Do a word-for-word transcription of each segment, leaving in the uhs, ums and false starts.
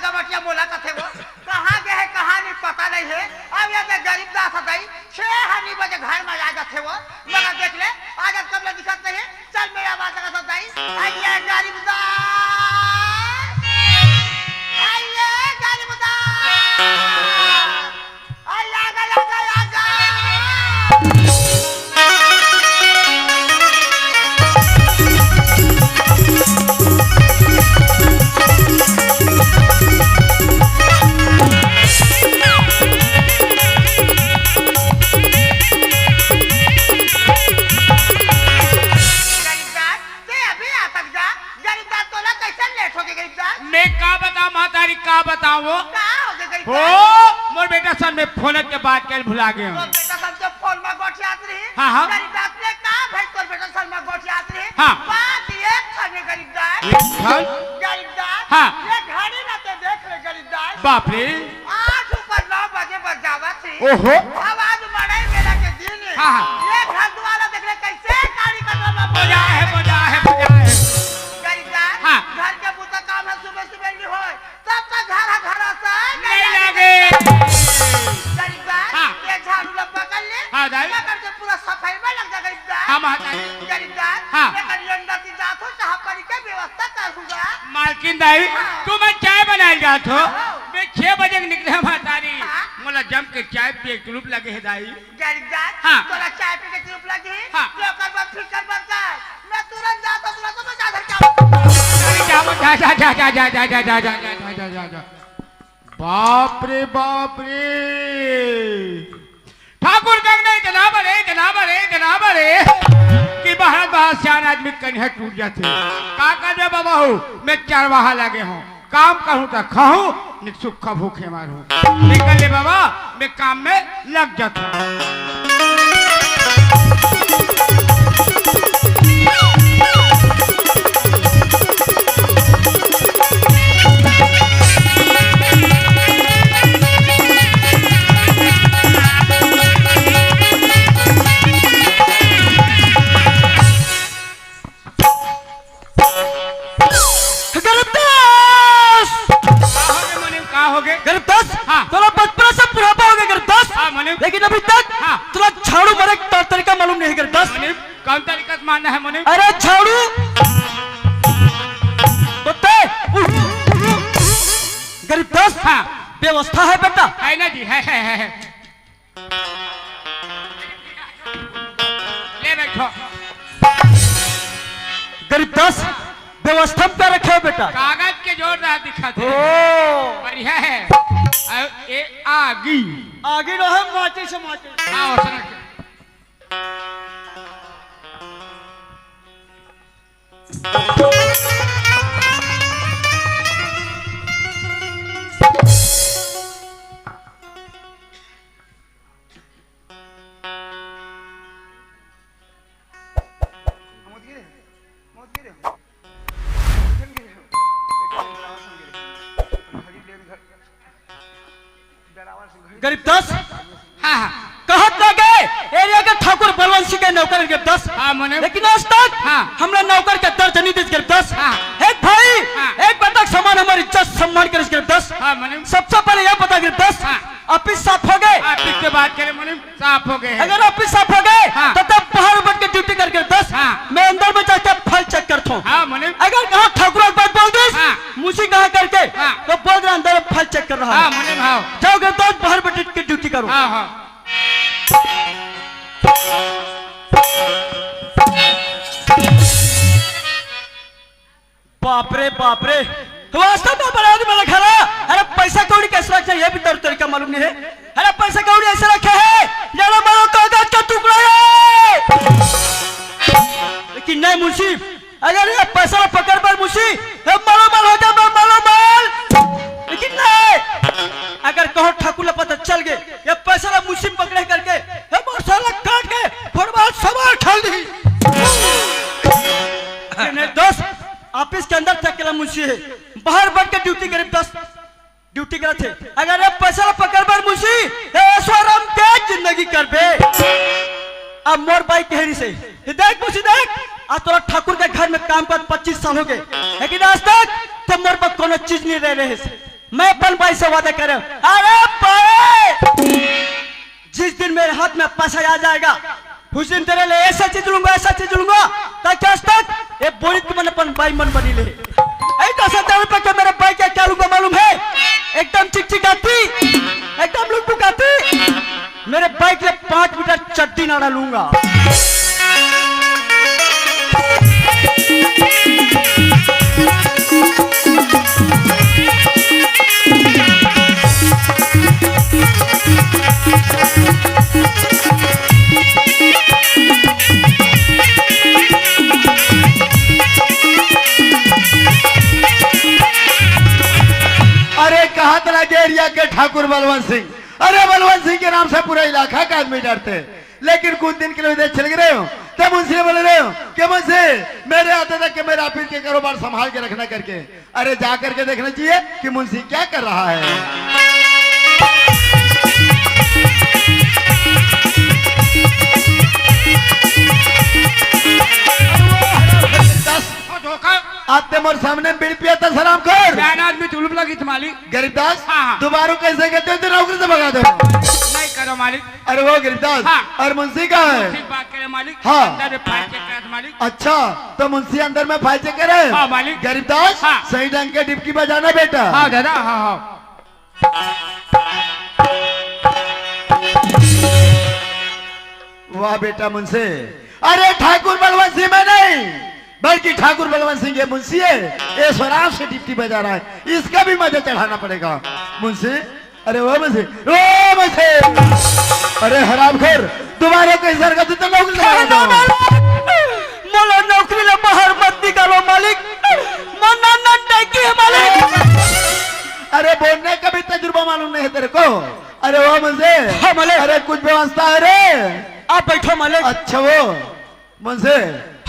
कमटिया मोला कथे वो, कहाँ गे हे, कहाँ नहीं, पता नहीं हे। अब ये दे गरीब दास हतई, छह हनी बजे घर में आ जाथे वो, मगर देख ले, आज अब कब ले दिखत नहीं हे। चल, मेरा बात लगा सब दाई, आइए गरीब दास, आइए गरीब दास। अरे आजा, आजा, आजा। गरीबदार, ते अभी आ तक जा। गरीबदार, तोला कैसे लेट हो गए गरीबदार? मैं का बताऊं महतारी, का बताऊं? का हो गए हो, गरीबदार? मोर बेटा सन में फोन के बात कर भुला गए हूँ। तोर बेटा सन तो फोन में गोठियात रही। हाँ, हाँ। गरीबदार, ते का भाई तोर बेटा सन में गोठियात रही? हाँ। बात एक ठन हे गरीबदार। एक ठन? गरीबदार, हाँ। ये घड़ी ना ते देख ले गरीबदार। बाप रे। आठ ऊपर नौ बजे बज जावत हे। ओहो। अब आज मड़ई मेला के दिन हे। हाँ, हाँ। ये घर दुआर देख ले कैसे काली कटवा में बजा हे, बजा हे, बजा हे। गरीबदार, हाँ। घर के बुता काम हे, सुबह सुबह नहीं होय, तब तक घर हा घर से नहीं नहीं लगे। लगे। गरीबदार, हाँ। ये झाड़ू ला पकड़ ले, हाँ, दाई। पकड़ के पूरा सफाई में लग जा गरीबदार। हाँ, महतारी। गरीबदार, हाँ। ये करियन जात हो, चाह पानी के व्यवस्था कर दूंगा। मालकिन दाई, हाँ। तू मैं चाय बनाए जात हो। हाँ। मैं छह बजे के निकले हूँ महतारी। हाँ। मोला जम के चाय पिए के तुलुप लगे हे दाई। गरीबदार, हाँ। तोला चाय पी के तुलुप लगे हे? हाँ। तो ओकर बाद फिकर मत कर। मैं तुरंत जात हूँ, तुरंत मैं जा घर के आवत हूँ। जा, जा, जा। बाप रे, बाप रे। ठाकुर गंग ने इतना बड़े, इतना बड़े, इतना बड़े कि बाहर, बाहर सियान आदमी कनिहा टूट जाथे। का करबे बाबा हो, मैं चरवाहा लगे हूँ, काम कहूँ त खाहूँ, निक सुक्खा भूखे मारहूँ। निकल ले बाबा, मैं काम में लग जाता हूँ। गरीबदास! का हो गे मुनीम, का हो गे? गरीबदास, हाँ। तोला बचपना से बुढ़ापा हो गया गरीबदास। हाँ, मुनीम। लेकिन अभी तक हाँ। तोला झाड़ू मारे का तरीका मालूम नहीं है गरीबदास। मुनीम, कौन तरीका से मारना है मुनीम? अरे झाड़ू। तो ते, गरीबदास, हाँ। व्यवस्था है बेटा। है ना जी, है, है, है, है। ले बैठो। गरीबदास, व्यवस्था में क्या रखे हो बेटा? कागज के जोरदार दिखत हे। ओ। बढ़िया हे। अउ ए आगी। आगी रहे माटी से माटी। हाँ, ओसने के। गरीबदास, हाँ, हाँ। कहत रह गे, एरिया के ठाकुर बलवंत सिंह के नौकर गरीबदास। हाँ, मुनीम। लेकिन आज तक हाँ। हमला नौकर के दर्जा नहीं दिस गरीबदास। हाँ। एक भाई, हाँ। एक बेटा के समान हमारी इज्जत सम्मान करिस गरीबदास। हाँ, मुनीम। सबसे पहले ये बता गरीबदास, हाँ। ऑफिस साफ हो गे? ऑफिस के बात करे मुनीम, साफ हो गे हे। अगर ऑफिस साफ हो गे, हाँ। तो तब बाहर बैठ के ड्यूटी कर गरीबदास। हाँ। मैं अंदर में जाके फाइल चेक करता हूँ। हाँ, मुनीम। अगर कहाँ ठाकुर एक बात बोल दिस, हाँ। मुसी कहाँ करके, हाँ। तो बोल देना अंदर में फाइल चेक कर रहा हाँ, है। मुनीम, हाँ। जाओ गरीबदास, बाहर बैठ के ड्यूटी करो। हाँ, हाँ। बाप रे, बाप रे। वास्तव में बड़ा आदमी लग रहा। अरे पैसा कौड़ी कैसे रखे, ये भी तौर तरीका मालूम नहीं है। अरे पैसा कौड़ी ऐसे रखे है, जानो मानो कागज का टुकड़ा है। लेकिन नहीं मुंशी, अगर ये पैसा ला पकड़ बर मुंशी, ये मालो माल हो जाए, मालो माल। लेकिन नहीं, अगर कहो ठाकुर ला पता चल गए, ये पैसा ला मुंशी पकड़े करके, ये मोर साला काट के, फोड़वा सवार ठाल दी। ये नहीं दोस्त, ऑफिस के अंदर तक के ला मुंशी है, बाहर बैठ के ड्यूटी करे दोस्त। ड्यूटी करत हे। अगर ये पैसा ला पकड़ बर मुंशी, ये ऐश्वर्यम के जिंदगी करबे। अब मोर बाई कह रही से, ये देख मुंशी देख, आज तोरा ठाकुर के घर में काम करत पच्चीस साल हो गए, लेकिन आज तक ते मोर पर कोनो चीज नहीं रह रहे से। मैं अपन बाई से वादा करे हंव। अरे बाई, जिस दिन मेरे हाथ में पैसा आ जाएगा, उस दिन तेरे लिए ऐसा चीज लूंगा, ऐसा चीज लूंगा, ताकि आज तक ये बोरित के मन अपन बाई मन बनी ले। ऐ दस हजार रुपए के मेरे बाई के क्या लूंगा मालूम है? एकदम चिकचिकाती, एकदम लुकपुकाती, मेरे बाई के लिए पाँच मीटर चड्डी नाड़ा लूंगा। अरे, कहा तना के एरिया के ठाकुर बलवंत सिंह, अरे, बलवंत सिंह के नाम से पूरा इलाका का आदमी डरते हैं। लेकिन कुछ दिन के लिए विदेश चले गए हो, तब मुंशी ने बोले रहे हो कि मुंशी, मेरे आते तक के मेरे ऑफिस के कारोबार संभाल के रखना करके। अरे, जा करके देखना चाहिए कि मुंशी क्या कर रहा है। दस, ओ धोखा। आते मोर सामने बीड़ी पिया था, हरामखोर। ज्ञान आदमी तुलुप लगी तुम्हारी। गरीबदास, हाँ, हाँ। दोबारा कैसे कहते हो, तो नौकरी से भगा दो। नहीं करो मालिक। अरे वो गरीबदास, हाँ। और मुंशी कहाँ है? ठीक बात करे मालिक। हाँ। अंदर में फाइल चेक करे मालिक। अच्छा, तो मुंशी अंदर में फाइल चेक करे? हाँ, मालिक। गरीबदास, हाँ। सही ढंग के डिबकी बजाना बेटा। हाँ, दादा, हाँ, हाँ। वाह बेटा मुंशी, अरे ठाकुर बलवंत सिंह मैं नहीं, बल्कि ठाकुर बलवंत सिंह ये मुंशी है, ये शराब से डिबकी बजा रहा है, इसका भी मजा चढ़ाना पड़ेगा मुंशी। अरे ओ मुंशी, ओ मुंशी, अरे हरामखोर, दोबारा कोई सरगत तो नौकरी लगा दो। मोला नौकरी ले बाहर मत निकालो मालिक, मैं नन्ना टैकी है मालिक। अरे बोलने का भी तजुर्बा मालूम नहीं है तेरे को। अरे ओ मुंशी, हाँ मालिक। अरे कुछ व्यवस्था है रे। आप बैठो मालिक। अच्छा वो मुंशी,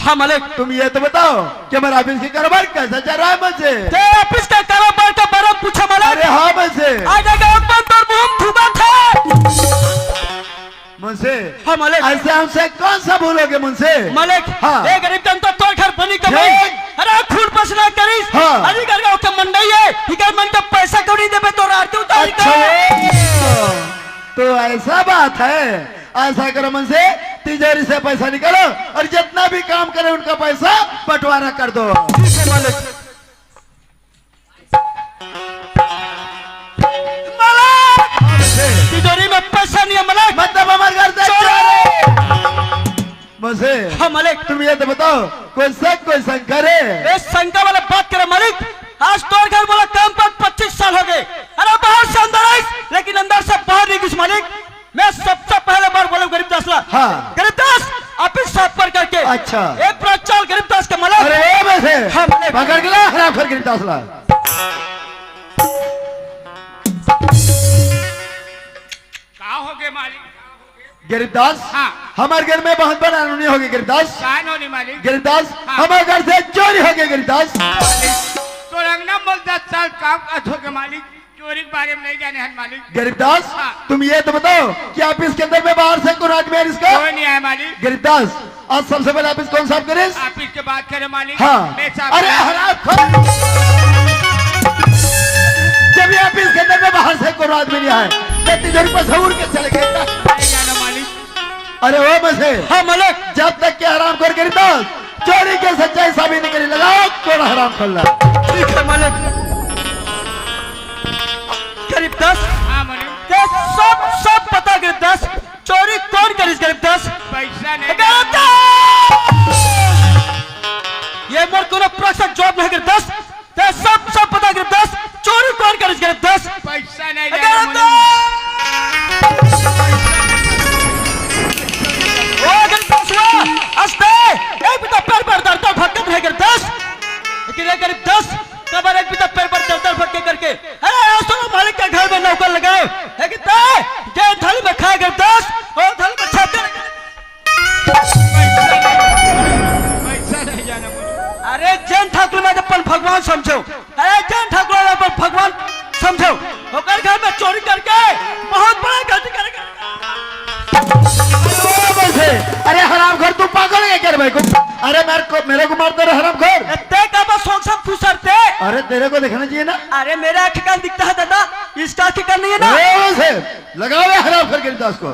हाँ मालिक। तुम ये तो बताओ कि हमारा ऑफिस के कारोबार कैसा चल रहा है मुंशी? तेरे ऑफिस का कारोबार का बारे में पूछा मालिक। अरे हाँ मुंशी। आगे का अपन तो मुंह थूका था। मुंशी, हाँ मालिक। ऐसे हमसे कौन सा भूल हो गया मुंशी? मालिक, हाँ। ए गरीब जनता तोर घर बनी कमाई। ठीक। अरे खून पसीना करिस। हाँ। अरे घर का ओके मंडई है, इकर मन का पैसा क्यों नहीं देबे तोर आरती उतारी का? अच्छा, तो ऐसा बात है। ऐसा करो मुंशी, तिजोरी से पैसा निकालो और जितना भी काम करे उनका पैसा बंटवारा कर दो। ठीक है मालिक। मालिक! तिजोरी में पैसा नहीं है मालिक। मतलब हमारे घर से चोरी! चोरी! मुंशी, हाँ मालिक। तुम ये तो बताओ, कोई शक, कोई शंका रे? ए शंका वाला बात करे मालिक। आज तोर घर बोला काम पर पच्चीस साल हो गए। अरे बाहर से अंदर आइस, लेकिन अंदर से बाहर नहीं घुस मालिक। मैं सबसे पहले बार बोलूं गरीबदास ला। हाँ। गरीबदास, ऑफिस साफ कर करके। अच्छा। एक बार चल गरीबदास के मलक। अरे ए मुंशी, हाँ, मलक। पकड़ के ला, हरामखोर गरीबदास ला। का हो गए मालिक? गरीबदास, हाँ। हमारे घर में बहुत बड़ा अनहोनी हो गई गरीबदास। का अनहोनी मालिक? गरीबदास, हाँ। हमारे घर से चोरी हो गई गरीबदास। तो रंगना बोल दस साल काम काज हो गए मालिक। चोरी के बारे में नहीं जाने हन मालिक। गरीबदास, हाँ। तुम ये तो बताओ कि ऑफिस के अंदर में बाहर से कौन आदमी है इसका? कोई नहीं आया मालिक। गरीबदास, आज सबसे पहले ऑफिस कौन साफ करे? ऑफिस के बात करे मालिक। हाँ। मैं साफ अरे करूँ। हरामखोर। जब ये ऑफिस के अंदर में बाहर से कौन आदमी नहीं आया, तो तिजोरी पर से उड़ के चले गए। नहीं जाना मालिक। अरे ओ मुंशी। हाँ मालिक। जब तक के हरामखोर गरीबदास चोरी के सच्चाई साबित नहीं करी, लगाओ कोड़ा हरामखोर ला। ठीक है मालिक। गरीबदास। हाँ मालिक। ते सब, सब पता गरीबदास। चोरी कौन करिस गरीबदास? पैसा नहीं। गरीबदास! ये मोर कोनो प्रश्न जवाब नहीं गरीबदास। ते सब, सब पता गरीबदास। चोरी कौन करिस गरीबदास? पैसा नहीं अरे जाने तो मुझे। ओ गरीबदास हुआ, अस्ते, एक भी तो पैर पर दर दर भटकत रहे गरीबदास। लेकिन ये गरीबदास, कबर एक भी तो पैर पर दर दर भटके करके। अरे, आज तो मालिक के घर में नौकर लगाए। लेकिन ते, जे थाली में खाए गरीबदास, ओ थाली में छाते रहे। पैसा नहीं जाना मुझे। अरे, जेन ठाकुर में अपन भगवान समझो। अरे, जेन ठाकुर में अपन भगवान समझो। ओकर घर में चोरी करके बहुत बड़ा गलती करेगा। अरे, हरामखोर, तू पागल है क्या रे भाई? कुछ अरे मेरे को, मेरे को मारता रे हरामखोर। ए, ते का बस सोच सब खुसरते। अरे तेरे को देखना चाहिए ना। अरे मेरा आँख कान दिखता है दादा, इसका आँख कान नहीं है ना। ए, उसे लगाओ ये हरामखोर गरीबदास को।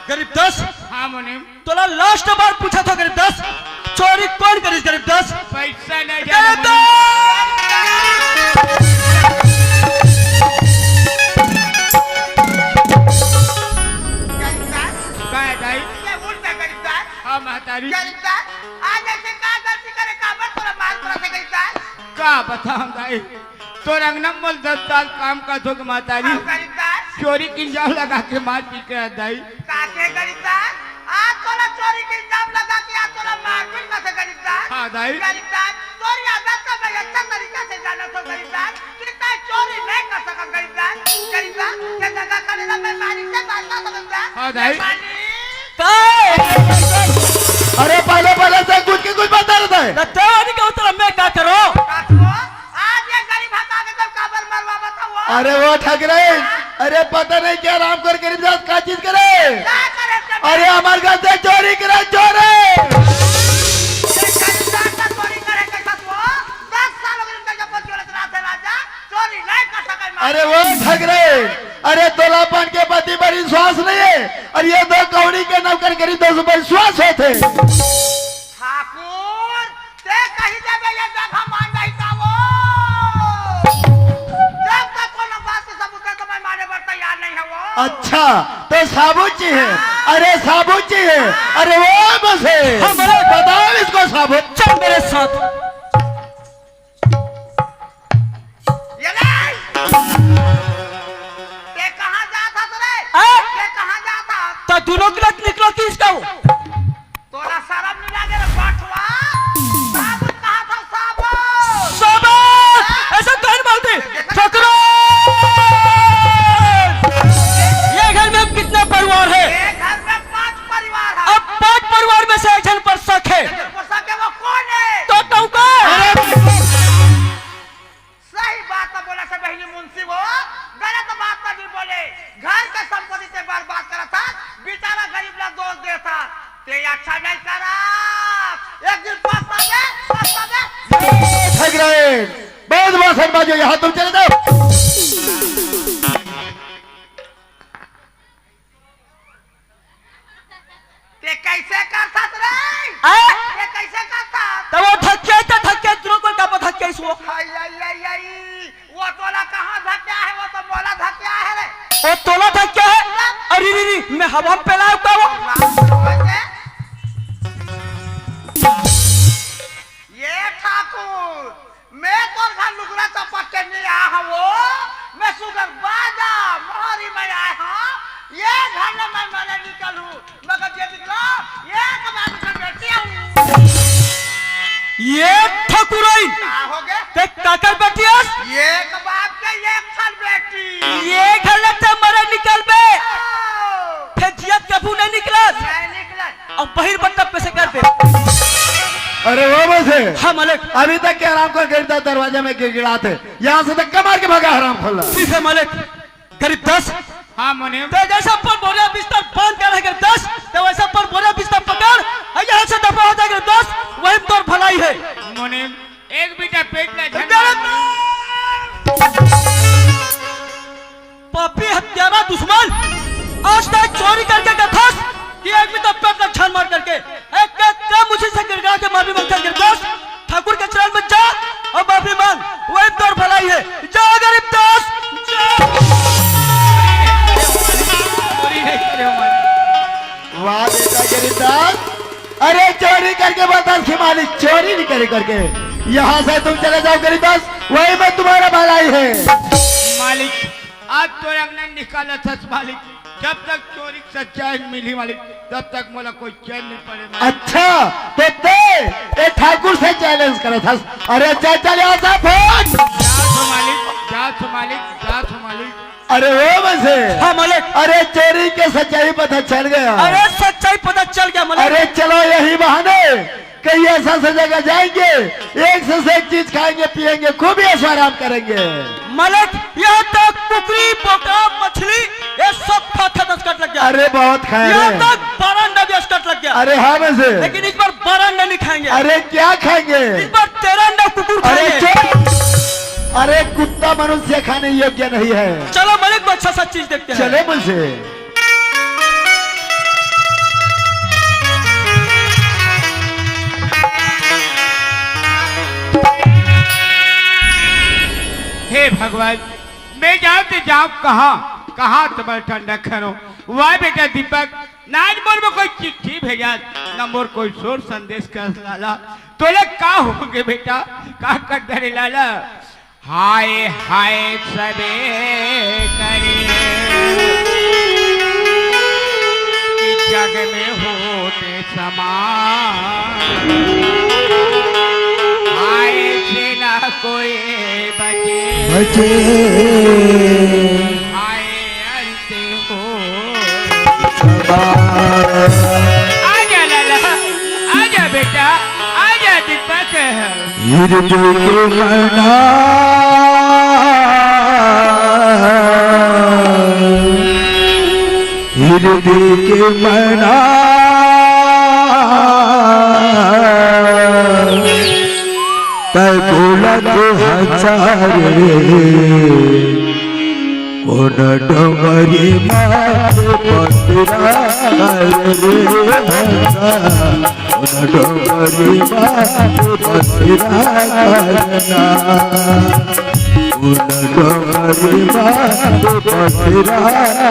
गरीबदास। हाँ मुनीम। तोला लास्ट बार पूछा था गरीबदास, चोरी कौन करिस गरीबदास? पैसा नहीं जाना गरीबदास। मुनीम। गरीबदास। का है दाई? ये बोल ना गरीबदास। हाँ महतारी। गरीबदास, आज ऐसे का गलती करे, काबर तोला मार पड़ा था गरीबदास? का बताऊं दाई, तोर अंगना मोल दस साल काम करत हो के महतारी, हाँ, गरीबदास। चोरी के इल्जाम लगा के मारपीट करत दाई। काके गरीबदास, आज तोला चोरी के इल्जाम लगा के आज तोला मारपीट करत गरीबदास। हाँ, दाई। गरीबदास, तोर आदत का मैं अच्छा तरीका से जानत हो गरीबदास, कि तैं चोरी नहीं कर सकत गरीबदास। गरीबदास, ये जगह खड़े ना मैं मालिक से बात कर सकत गरीबदास। हाँ, दाई। मालिक। काय? अरे पहले, पहले से कुछ के कुछ बता रहा है। तो तेरा नहीं कहूँ तो मैं क्या करूँ? काको, आज ये गरीब हका के तो काबर मरवा बताओ। अरे वो ठगरे, अरे पता नहीं क्या राम कर गरीब जात का चीज करे। क्या करे तेरे? अरे हमारे घर से चोरी करे, चोरी। ये गरीब जात का चोरी करे कैसा तू? दस साल हो गए तेरे को चोरी रात है राजा, चोरी नहीं कर सके मार। अरे वो ठगरे, अरे तोला अपन के पति पर विश्वास नहीं है, और ये दो कौड़ी के नौकर गरीब दोस्त पर विश्वास होते। ठाकुर, ते कही देबे ये जगह मान नहीं का वो। जब तक कोनो बात के सबूत है तो मैं माने बर तैयार नहीं है वो। अच्छा, तो साबुत जी है। अरे साबुत जी है। अरे वो बस है। हाँ, बोलो। बताओ इसको साबुत। चल मेरे साथ। ये ले! ते कहाँ जात हस रे? हैं? ते कहाँ जात हस? तो दोनों के लत निकलो किसका वो? तोरा शरम नहीं लागे रे बठवा? साबुत कहाँ था साबुत? साबुत! ऐसा कौन बोलते? ठकरान! ये घर में कितना परिवार है? ये घर में पांच परिवार है। अब पांच परिवार में से एक जन पर शक है। एक जन पर शक है, वो कौन है? तो तू कौन? अरे! सही बात तो बोला से बहिनी मुंशी वो, गलत बात तो नहीं बोले। घर के संपत्ति से बर्बाद करा था, बेचारा गरीब ला दोष देता। ते अच्छा नहीं करा। एक दिन पछतावे, पछतावे। ठग रहे। बहुत भाषण बाजो, यहाँ तुम चले जाओ। ते कैसे करथस रे? आ? ते कैसे करथस? तब वो धक्के तो धक्के, दूनों कोई का धक्के इसको। हाय, हाय, हाय, हाय। वो तोला कहाँ धक्के आहे, वो तो मोला धक्के आहे रे। वो तोला धक्के आहे? अरे रे रे, मैं हवा में फैलाव का वो? ये ठाकुर, मैं तोर घर लुगरा चपक के नहीं आया हूँ वो, मैं सुगर बाजा मोहरी में आया हूँ। ये घर में मैं मरे निकलूं, मगर ये निकलो, ये कबाब का बेटी हूँ। ये ठकुराइन, का हो गया? ते काकर बेटी हस? ये कबाब के एक साल बेटी। ये घर ले ते मरे निकल बे। आओ। फिर जियत कभू नहीं निकलस। नहीं निकलस। अब बहिर बट्टा पे से कर दे। अरे वो बसे। हाँ, मालिक। अभी तक के हराम खोर गरीबदास दरवाजा में गिड़गिड़ात है। यहाँ से धक्का मार के भागा हराम खोर ला। ठीक है, मालिक। गरीबदास। हाँ, मुनीम। ते जैसा पर बोरिया बिस्तर बांध कर है गरीबदास, ते वैसा पर बोरिया बिस्तर पकड़, और यहाँ से दफा हो जा गरीबदास, वही तोर भलाई है। मुनीम, एक बीता पेट ला झन गरीबदास। पापी हत्यारा दुश्मन, आज तक चोरी करके कथस कि एक भी तो पेट ला छान मार करके, एक, एक, एक मुझे से गिड़गिड़ा के माफी मांगता है गरीबदास, ठाकुर के चरण में जा और माफी मांग, वही तोर भलाई है। जा गरीबदास, जा। वाह बेटा गरीबदास, अरे चोरी करके बतास कि मालिक चोरी नहीं करे करके, यहाँ से तुम चले जाओ गरीबदास, वही में तुम्हारा भलाई है। मालिक, आज तोर अंगना निकालत हस मालिक, जब तक चोरी के सच्चाई मिली मालिक, तब तक मोला कोई चैन नहीं पड़े मालिक। अच्छा, तो ते ए ठाकुर से चैलेंज करत हस। अरे चल, चल यहाँ से फट। जा सो मालिक, जा सो मालिक, जा सो मालिक। अरे वो बसे। हाँ मालिक। अरे चोरी के सच्चाई पता चल गया। अरे सच्चाई पता चल गया मालिक। अरे चलो यही बहाने कहीं ऐसा सा जगह जाएंगे, एक से, से एक चीज खाएंगे, पिएंगे, खूब ऐशो आराम करेंगे। मालिक, यहाँ तक कुकरी, बोका, मछली, ये सब खाता था कट लग गया। अरे बहुत खाए यहाँ रे। तक बारह अंडा भी कट लग गया। अरे हाँ वैसे। लेकिन इस बार बारह अंडा नहीं खाएंगे। अरे क्या खाएंगे? इस बार तेरह अंडा कुकुर अरे खाएंगे। चुप। अरे कुत्ता मनुष्य खाने योग्य नहीं है। चलो मलिक, अच्छा सा चीज देखते हैं। चले मुझे। हे भगवान, मैं जाऊं तो जाऊं कहाँ? कहाँ तुम्हारा ठंडा करो? वाह बेटा दीपक, ना आज मोर में कोई चिट्ठी भेजा, ना मोर कोई शोर संदेश कर लाला। तोला का होगे बेटा, का कर डरे लाला? हाय हाय सबे करे, कि जग में होते समान। हाय से ना कोई बचे, बचे। हाय अंत हो समान। आजा लाला, आजा बेटा, आजा दीपक। हृदय के मना, हृदय के मना, तै बोला तो हजारे, कोन डोंगरी मात पसरा रे हंसा। उन डोंगरी मात बसेरा करना, उन डोंगरी मात बसेरा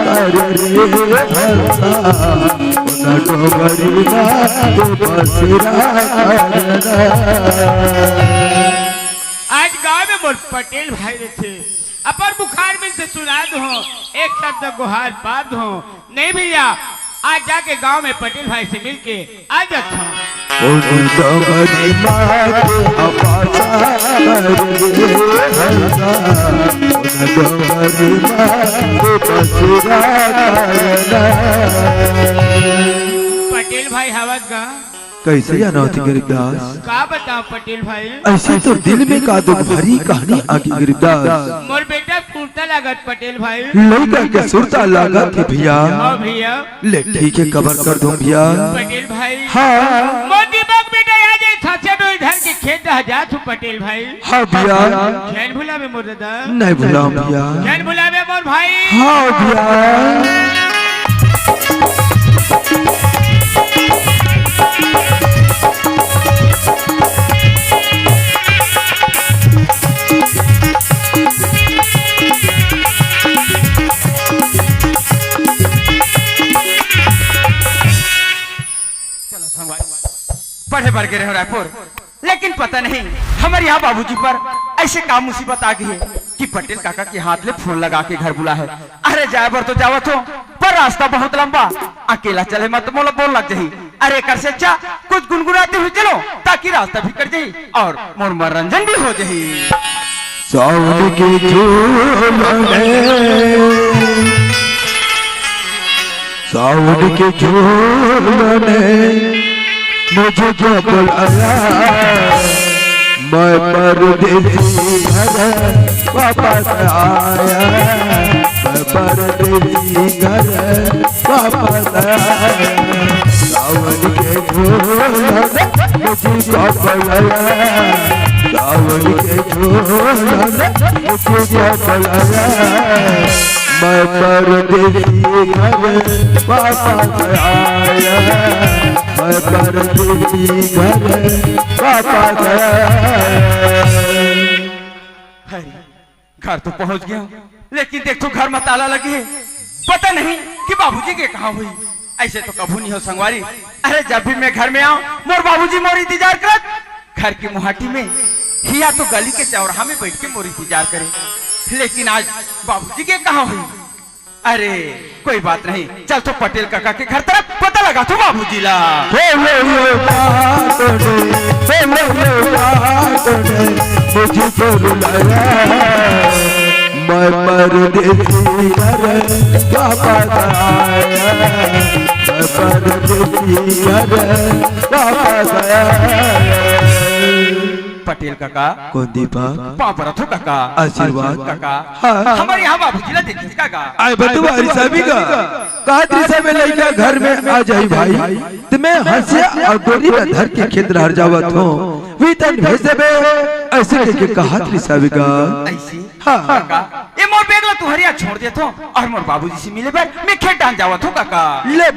कर रे हंसा, उन डोंगरी मात बसेरा करना। आज गांव में मोर पटेल भाई रहिथे, अपन मुखार में से सुना दो, एक शब्द गोहार पार दो। नहीं भैया, आज जाके गांव में पटेल भाई से मिलके आ जाता हूँ। उन डोंगरी मात अपाचा रे हंसा, उन डोंगरी मात बसेरा करना। पटेल भाई हवत गा। कैसे अनौती गरीबदास? का बताओ पटेल भाई? ऐसे तो दिल में का दुख भरी कहानी आगे गरीबदास। मोर बेटा सुरता लागत पटेल भाई। लइका के सुरता लागत हे भैया। हाँ भैया। ले ठीक है, कबर कर दो भैया। पटेल भाई। हाँ। मोर दीपक बेटा आ जाए, साथे में इधर के खेत आ जा तू पटेल भाई। हाँ भैया। झन भुलावे मोर दादा। नहीं भुलाऊं भैया। झन भुलावे मोर भाई। हाँ भैया। चलो संगवारी, पढ़े बर गे रहे रायपुर, लेकिन पता नहीं हमर यहाँ बाबूजी पर ऐसे का मुसीबत आ गे हे कि पटेल काका के हाथ ले फोन लगा के घर बुला हे। अरे जाए बर तो जावत हो, पर रास्ता बहुत लंबा, अकेला चले मत, मोला बोर लग जाही। अरे एकर से अच्छा कुछ गुनगुनाते हुए चलो, ताकि रास्ता भी कट जाही और मनोरंजन भी हो जाही। सावन के झूलन, सावन के झूलन, मुझे क्या बुलाया, मैं परदेसी घर वापस आया, मैं परदेसी घर वापस आया। सावन के झूलन, मुझे क्या बुलाया, सावन के झूलन, मुझे क्या बुलाया, मैं परदेसी घर वापस आया, मैं परदेसी घर वापस आया। अरे, घर तो पहुंच गया, लेकिन देख तो घर में ताला लगे हे, पता नहीं कि बाबूजी के कहाँ हुई। ऐसे तो कभू नहीं हो संगवारी। अरे जब भी मैं घर में आऊं, मोर बाबूजी मोर इंतजार करत घर की मुहाटी में, या तो गली के चौराहा में बैठ के मोर इंतजार करे, लेकिन आज बाबूजी के कहाँ हुई? अरे कोई बात नहीं, चल तो पटेल काका के घर तरफ पता लगा तू बाबूजी ला। हे लो लो बात ने, हे लो लो बात ने, मुझे तो रुलाया, मैं परदेसी घर वापस आया, मैं परदेसी घर वापस आया। पटेल काका। कौन दीपक? पाँव परत हों काका। आशीर्वाद। काका। हाँ। हमर यहाँ बाबूजी ला देखिस काका। आय बतुआ रिसावी का। कहत रिसावे लइका घर में आ जाही भाई। त मैं हंसिया अउ डोरी ला धर के खेत डहर जावत हों। वही तन भेज देबे। अइसे कहिके कहत रिसावी का। अइसे? हाँ। काका, ए मोर bag ला तुंहर इहाँ छोड़ देथों अउ मोर बाबूजी से मिले बर मैं खेत डहर जावत हों काका। ले